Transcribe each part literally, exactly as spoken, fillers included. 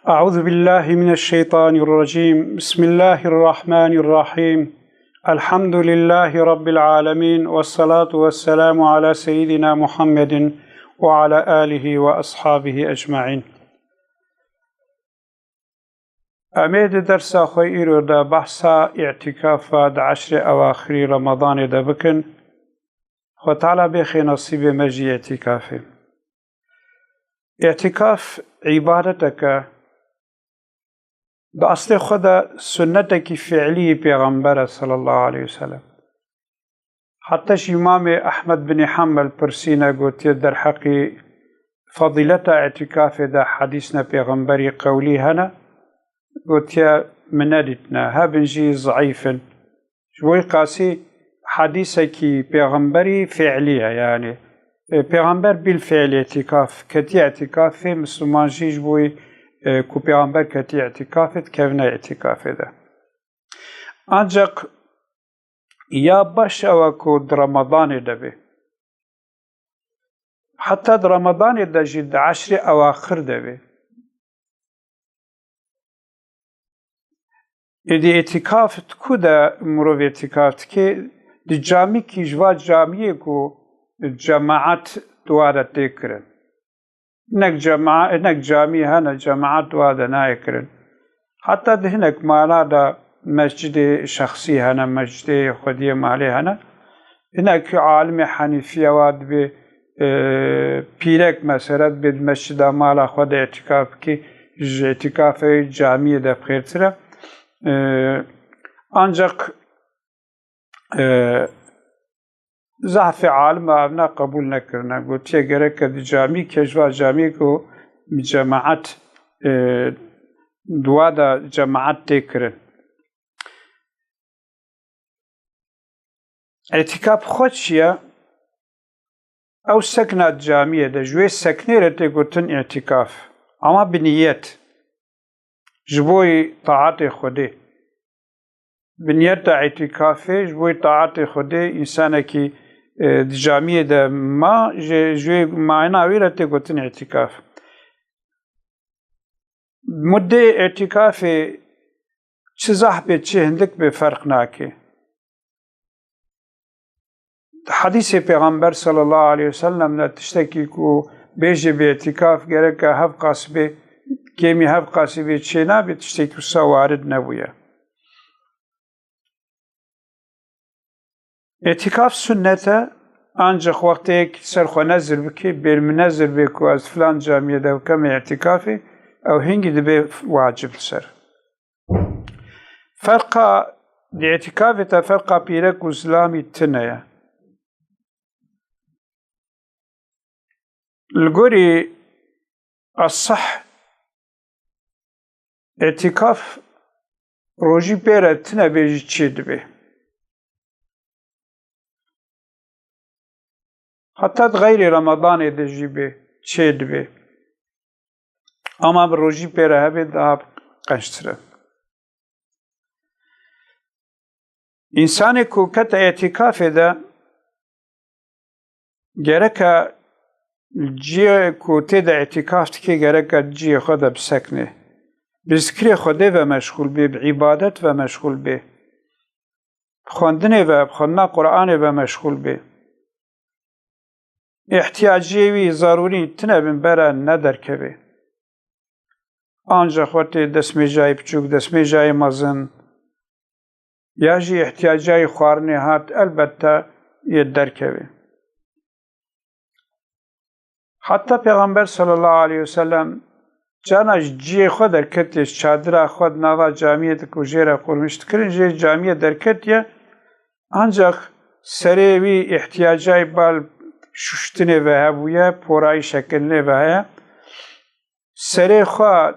أعوذ بالله من الشيطان الرجيم. بسم الله الرحمن الرحيم. الحمد لله رب العالمين، والصلاة والسلام على سيدنا محمد وعلى آله وأصحابه أجمعين. Em ê di dersa xwe îro de behsa îtîkafa di eşrê ewaxirî Remadanê de bikin. Xwe Teala bêxê nesîbê me jî îtîkafê. Îtîkaf îbadeteke, di eslê xwe de sunnetekî fiilî yî Pêxember e sallallahu aleyhi ve sellem. Heta jî Îmamê Ehmed binî Hembel pirsîne, gotiye, derheqî fezîleta îtîkafê de hedîsne pêxemberî qewlî hene? Gotiye, min nedîtine, hebin jî zeîf in. Ji bo wî qasî hedîsekî pêxemberî fiilî ye, yanî, e, pêxember bîl fiil îtîkaf, ketiye îtîkafê, misliman jî ji bo wî, e, ku pêxember ketiye îtîkafê, dikevine îtîkafê de. Ancaq ya baş ew e ku di Remadanê de bê. Heta di Remadanê de jî di eşrê ewaxir de bê. Êdî îtîkaf di ku de mirov îtîkaf dike? Di camîkî ji va camiyê ku cemaet di wa de tê kirin. Hinek cema-, hinek camî hene, cemaet wa de nayê kirin. Heta di hinek mala de mescidê şexsî hene, mescidê xwediyê malê hene. Hinek alimê Henîfiye wa dibê, e, pîrek mesela dibê di mescida mala xwe de îtîkaf bikî, ji îtîkafê camiyê de bi xêrtir e. E, ancaq, e, zehfê alima ev ne qebûl nekirine. Gotiye gereke di camî, kê ji va camî ku cemaet, e, di wa de cemaet tê kirin. Îtîkaf xwe çi ye? Ew sekna di camiyê de, ji wê seknê re tê gotin îtîkaf. Ama bi niyet. Ji bo taetê Xwedê. Bi niyeta îtîkafê, ji bo taetê Xwedê, însanekî, e, di camiyê de ma, ji, ji wê mana wî re tê gotin îtîkaf. Muddê îtîkafê çi zehf bê, çi hindik bê, ferq nake. Di hedîsê Pêxember sallallahu aleyhi ve sellem de tiştekî ku bêjê bi îtîkaf gereke hevqas bê, kêmî hevqasî bê çê nabê, tiştekî wisa warid nebûye. Îtîkaf sunnet e, ancaq wextê yek ser xwe nezir bikê, bêr min nezir bê ku ez filan camiyê de bikeme îtîkafê, ew hingî dibe wacib li ser. Ferqa di îtîkafê de ferqa pîrek û zilamî tune ye. Li gorî esah, îtîkaf rojî pê re tune bê jî çê dibê. Heta di xeyrê Remadanê de jî bê, çê dibê. Ama bi rojî pê re hebe daha qençtir e. Însanê ku kete îtîkafê de, gereke cihê ku tê de îtîkaf dike, gereke cihê xwe de bisekne. Bi zikrê Xwedê ve meşxûl bê, bi îbadet ve meşxûl bê. Bi xwendinê ve, bi xwendina Qur'anê ve meşxûl bê. Îhtiyaciyê wî zarûrî tune bin bere nederkeve. Ancaq wextê destmêjayê biçûk, destmêjayê mezin ya jî îhtiyacayê xwarinê hat, elbette yê derkeve. Heta Pêxember sallallahu aleyhi ve sellem cana ji cihê xwe derketiye, ji çadira xwe di nava camiyê de ku jê re qurmîş dikirin, jê camiyê derketiye, ancaq serê wî îhtiyacayê bal şuştinê ve hebûye, porayî şekilinê ve heye. Serê xwe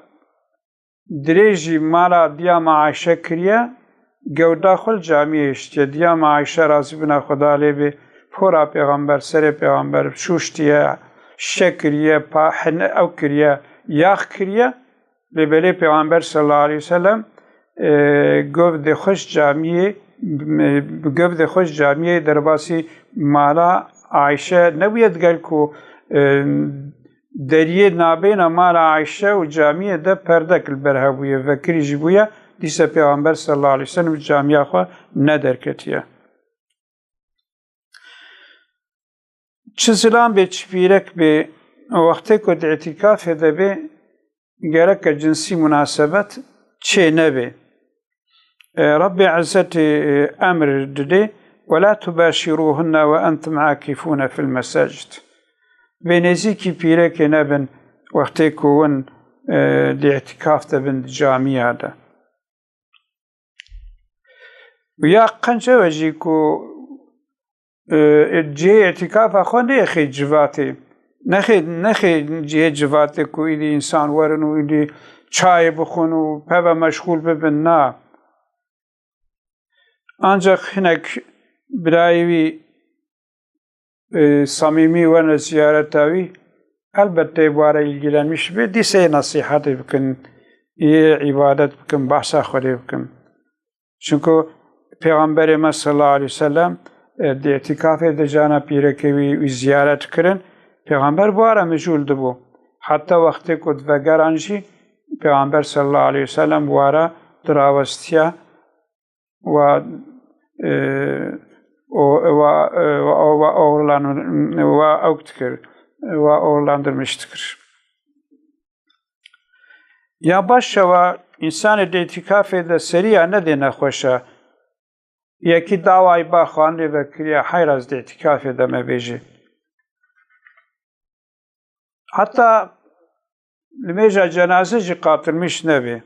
dirêjî mala diya me Ayşe kiriye, gewda xwe li camiyê hiştiye. Diya me Ayşe, razîbûna Xweda lê bê, pora Pêxember, serê Pêxember şuştiye, şe kiriye, pa-, hine-, ew kiriye, yax kiriye. Lê belê Pêxember sallallahu aleyhi ve sellem, e, govdê xwe ji camiyê, bi govdê xwe ji camiyê derbasî mala Ayşe nebûye, digel ku, e, deriyê nabêna mala Ayşe û camiyê de perdek li ber hebûye, vekirî jî bûye, dîse Pêxember sallallahu aleyhi ve sellem camiya xwe nederketiye. Çi zilam bê, çi pîrek bê, wextê ku di îtîkafê de bê, gereke cinsî munasebet çê nebê. E, Rebbê Izzetê, e, emr didê, "Ve la tubaşiruhunne ve entum akifune fil mesacid." Bê nêzîkî pîrekê nebin wextê ku hûn, e, di îtîkaf de bin di camiya de. Ya qenc ew e jî ku, e, cihê îtîkafa xwe nexê civatê. Nexê, nexê cihê civatê ku îdî însan werin û îdî çayê bixwin û peve meşxûl bibin, na. Ancak hinek birayê wî, e, samîmî werne ziyareta wî, elbette bi ware ilgilenmiş be, dîsê nesîhetê bikin, yê îbadet bikin, behsa Xwedê bikin. Çunku Pêxemberê me sallallahu aleyhi ve sellem, e, di îtîkafê de cana pîrekê wî, wî ziyaret kirin. Pêxember bi ware mijûl dibû. Heta wextê ku divegeran jî Pêxember sallallahu aleyhi ve sellem bi ware dirawestiya, wa, e, o, wa, e, wa, wa oğurlan-, wa awk dikir, wa oğurlandırmış dikir. Ya baş e, wa însanê di îtîkafê de seriya nedê nexweşa. Yekî dawayî ba xanê vekiriya, heyra ez di îtîkafê de me bêjî. Heta nimêja cenaze jî qatilmiş nebê.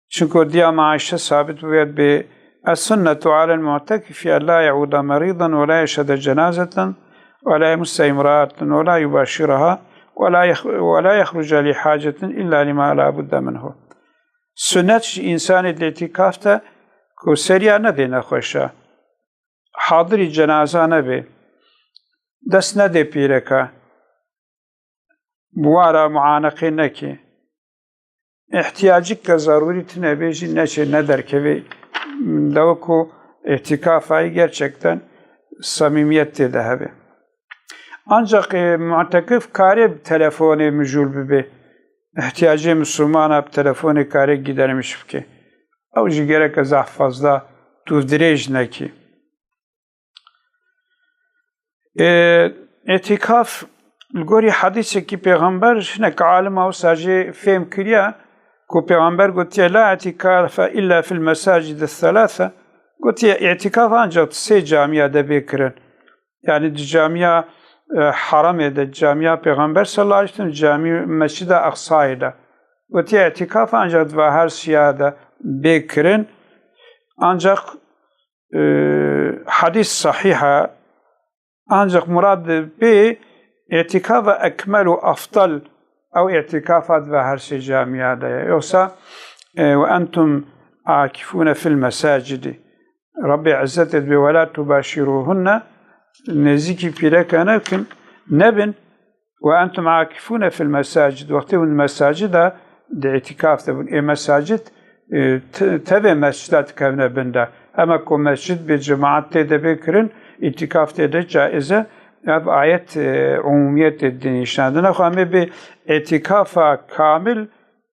Çunku diya me Ayşe sabit bûye bê, "Es-sunnetu alel mu'tekifi en la ye'ude merîdan ve la yeşhede cenazeten ve la yemusse imraeten ve la yubaşiraha ve la yeh-, ve la yehruce li hacetin illa lima la budde minhu." Sunnet ji însanê di îtîkaf de ku seriya nedê nexweşa, hadirî cenaza nebê, dest nedê pîreka, bi wara muaneqê nekê. Îhtiyacik ke zerûrî tune bê jî neçê nederkevê, dewe ku îtîkafa yî gerçekten samîmiyet tê de hebe. Ancak, e, mu'tekif kare bi telefonê mijûl bibe. Îhtiyacê Misilmana bi telefonê kare gidermiş bike. Ew jî gereke zehf fazla dûvdirêj nekî. E, îtîkaf li gorî hedîsekî Pêxember, hinek alima wisa jê fêm kiriye ku Pêxember gotiye, "La îtîkafe illa fil mesacidi thelâthe." Gotiye, îtîkaf ancak sê camiya de bê kirin. Yani di camiya, e, Haramê de, camiya Pêxember sallallahu aleyhi ve sellem, camiya Mescida Aqsayê de. Gotiye, îtîkaf ancak di va her siya de bê kirin. Ancak, e, hadîs sahîh e. Ancak murad bê îtîkafa ekmel û afdal, ew îtîkafa di va her sê camiya de ye. Yoksa, e, "Ve entum akifûne fil mesacidi." Rabbê Îzzetê dibê, "Ve la tubaşîrûhunne", nêzîkî pîreka nekin, nebin, "Ve entum akifûne fil mesacid." Wextê hûn mesacida di îtîkaf de bûn. Ê mesacid, e, te-, tevê mescida dikevne bin de. Ema ku mescid bê cemaat tê de bê kirin, îtîkaf tê de caiz e. Ev ayet, e, umumiyetê dinîşandine. Xwe em ê bê îtîkafa kamil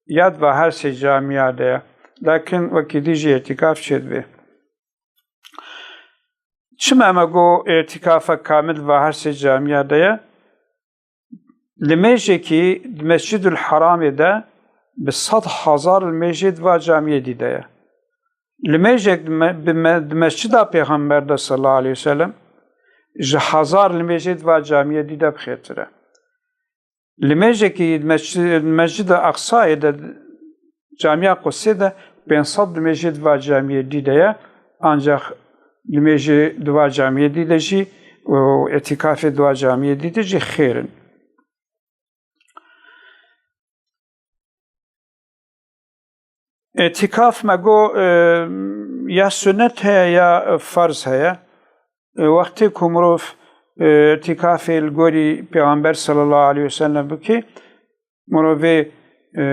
ya di va her sê camiya de ye. Lakin wekî dî jî îtîkaf çêdibe. Çima me got îtîkafa kamil va her sê camiya de ye? Limêjekî di Mescîdul Heramê de bi sed hezar limêjê di va camiyê dî de ye. Limêjek di me-, bi me-, di Mescida Pêxember de sallallahu aleyhi ve sellem ji hezar limêjê di va camiyê dî de bi xêrtir e. Limêjekî mesci-, Mescida Aqsayê de, Camiya Qudsê de pênc sed limêjê di va camiyê dî de ye, ancak limêjê di va camiyê dî de jî û îtîkafê di va camiyê dî de jî xêr in. Îtîkaf me got, e, ya sunnet heye ya ferz heye. E, wextê ku mirov, e, îtîkafê li gorî Pêxember sallallahu aleyhi ve sellem bike, mirovê, e,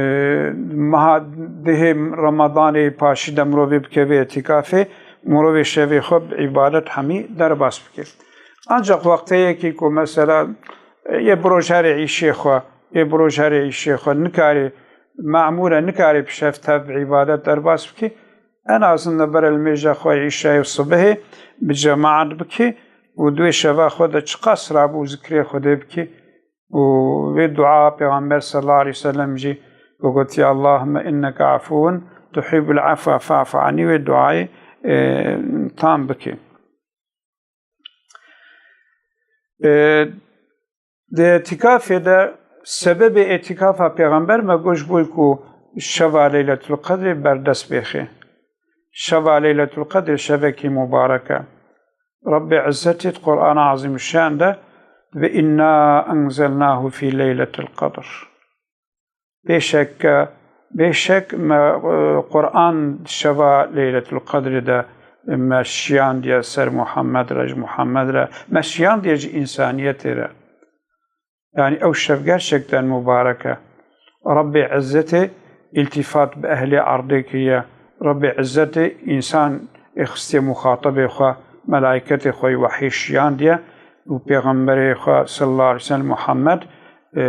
meha dihê Remadanê paşî de mirovê bikeve îtîkafê, mirovê şevê xwe bi îbadet hemî derbas bike. Ancak wexteyekî ku mesela, Yê bi rojherê îşê xwe, yê bi rojherê îşê xwe nikarê, memûr e, nikarê bi şev tev îbadet derbas bikî, en azından bere li mêja xwe îşayê û sibihê bi cemaet bikî û di wê şeva xwe de çiqas rabû zikrê Xwedê bikî û wê dua Pêxember sallallahu aleyhi ve sellem jî ku gotiye, "Allahümme inneke afuvun tuhibbul afwe fa'fu anni", wê duayê, e, tam bikî. E, Di îtîkafê de, sebebê îtîkafa Pêxember me got ji bo ku şeva Leyletul Qedrê berdest bêxê. Şeva Leyletul Qedrê şevekî mubarek e. Rebbê Izzetê di Qur'ana Azîmuşşan de dibe, "Inna enzelnahu fî leyletil qedr." Bêşek, bêşek me, e, Qur'an şeva Leyletul Qedrê de me şiyandiye ser Muhammed re, ji Muhammed re, me şiyandiye ji însaniyetê re. Yani ew şev gerçekten mubarek e. Rebbê Izzetê îltifat bi ehlê erdê kiriye. Rebbê Izzetê însan ê xistiye muxatabê xwe, melayketê xwe yê wehî şiyandiye û Pêxemberê xwe sallallahu aleyhi ve sellem Muhammed, e,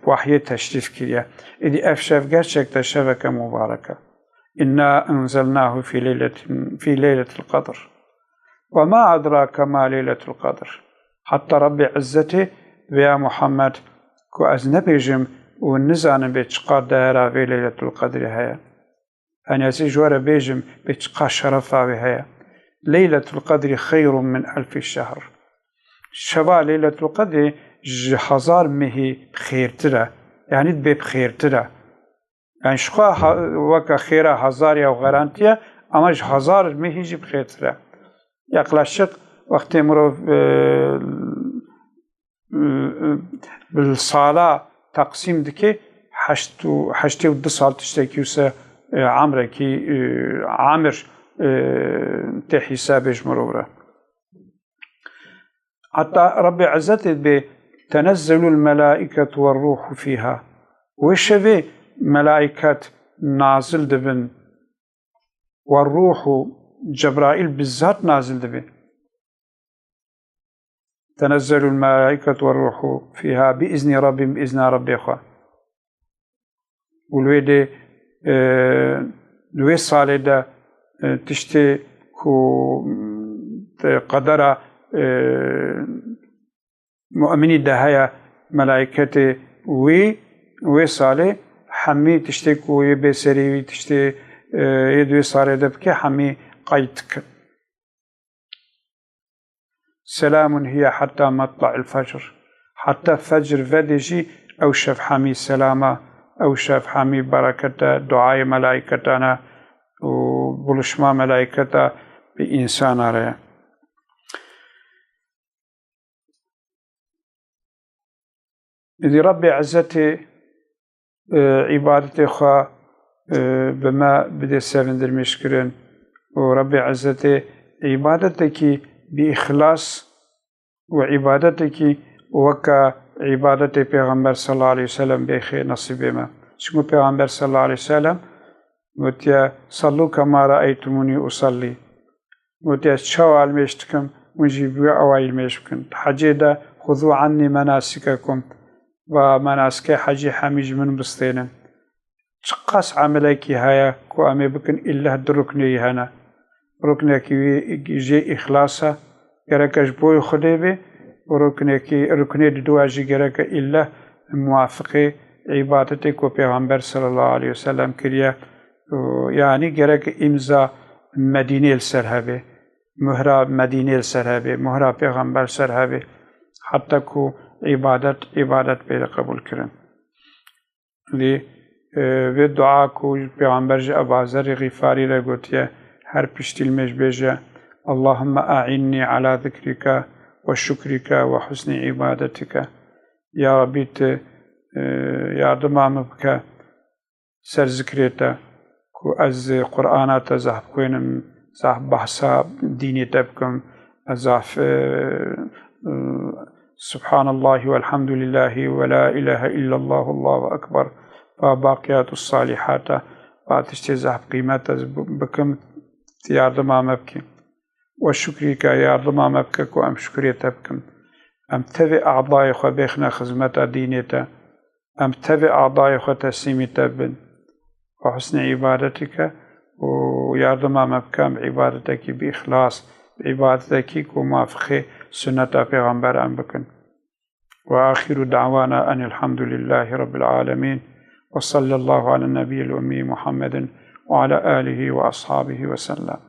wehyê teşrîf kiriye. Êdî ev şev gerçekten şeveke mubarek e. "Inna enzelnahu fî leyletin, fî leyletil qedr. Ve ma edrake ma leyletul qedr." Hatta Rebbê Izzetê vê ya Muhammed ku ez nebêjim û nizanim bê çiqas dayera vê Leyletul Qedrê heye. Yanî ez ê ji we re bêjim bê çiqas şerefa wê heye. "Leyletul Qedrî xeyrun min elfî şehr." Şeva Leyletul Qedrê ji hezar mehî xêrtir e. Yanî dibê bi xêrtir e. Yani ji xwe ha-, weke xêra hezar ya û garantiye, ama ji hezar mehî jî bi xêrtir e. Yaklaşık wextê mirov, e, e, e, bi sala teqsîm dike, heşt û, heştê û du sal tiştekî wise, e, emrekî, e, amir, e, tê hîsabê ji mirov re. Heta Rebbê Izzetê dibê, "Tenezzelul melâiketu ve rûhu fîha." Wê şevê melaiket nazil dibin. "Ve rûhu", Cebraîl bizzat nazil dibe. "Tenezzelul melâiketu ve rûhu fîha bi izni Rabbim", bi izna Rebbê xwe. Û li wê dê, e, di wê salê de, e, tiştê ku, e, qedera, e, mu'minî de heye, melayketê wî, wê salê hemî tiştê ku yê bê serî wî, tiştê, e, yê di wê salê de bike, hemî qeyd dikin. "Selamun hiye hatta matla'il fecr." Heta fecr vedê jî ew şev hemî selama, ew şev hemî berekete, duayê melayketane û buluşma melayketa bi însana re ye. Îdî Rebbê Izzetê, e, îbadetê xwe, e, bi me bidê sevindirmêjkirin û Rebbê Izzetê îbadetekî bi îxlas û îbadetekî weke îbadetê Pêxember sallallahu aleyhi ve sellem bêxê nesîbê me. Çimkû Pêxember sallallahu aleyhi ve sellem gotiye, "Sallu kema raeytumûnî usallî." Gotiye, "Ez çawa ilmêj dikim, hûn jî bi wê awayî ilmêj bikin." Di hecê de, "Xuzû annî menasikekum." Va menasikê hecî hemî ji min bistênin. Çiqas emelekî heye ku em ê bikin, îlleh du ruknê yî hene. Ruknekî wî jê îxlas e, gereke ji bo Xwedê bê û ruknekî, ruknê diduwa jî gereke îlleh muwafiqê îbadetê ku Pêxember sallallahu aleyhi ve sellem kiriye. Û yanî gereke îmza Medînê li ser hebe, muhra Medînê li ser hebe, muhra Pêxember li ser hebe, heta ku îbadet, îbadet bê qebûl kirin. Lê, e, vê dua ku Pêxember ji Ebazerê Xîfarî re gotiye, her piştî ilmêj bêje, "Allahümme a'innî ala zikrike ve şukrike ve husnî ibadetika." Ya Rabbî, tu, e, yardima min bike ser zikrê te, ku ez Qur'ana te zehf xwênim, zehf behsa dînê te bikim, ez zehf, e, e, Subhanallahi velhamdülillahi ve la ilahe illallah, Allahu ekber, va baqiyatu salihata, va tiştê zehf qîmet ez bi-, bikim, yardima me bikî. Ve şukrîke, yardima me bike ku em şukrê te bikin. Em tevî adayê xwe bêxine xizmeta dînê te. Em tevî adayê xwe teslîmî te bin. Bi husnê îbadetî ke û yardima me bike em bi îbadetekî bi îxlas, bi îbadetekî ku muwafiqê sunneta pêxember em bikin. Ve axiru da'wana enil hamdulillahî rabbil alemin. Ve sallallahu ala nebiyyil ummî Muhammedin ve ala alihi ve ashabihi ve sellem.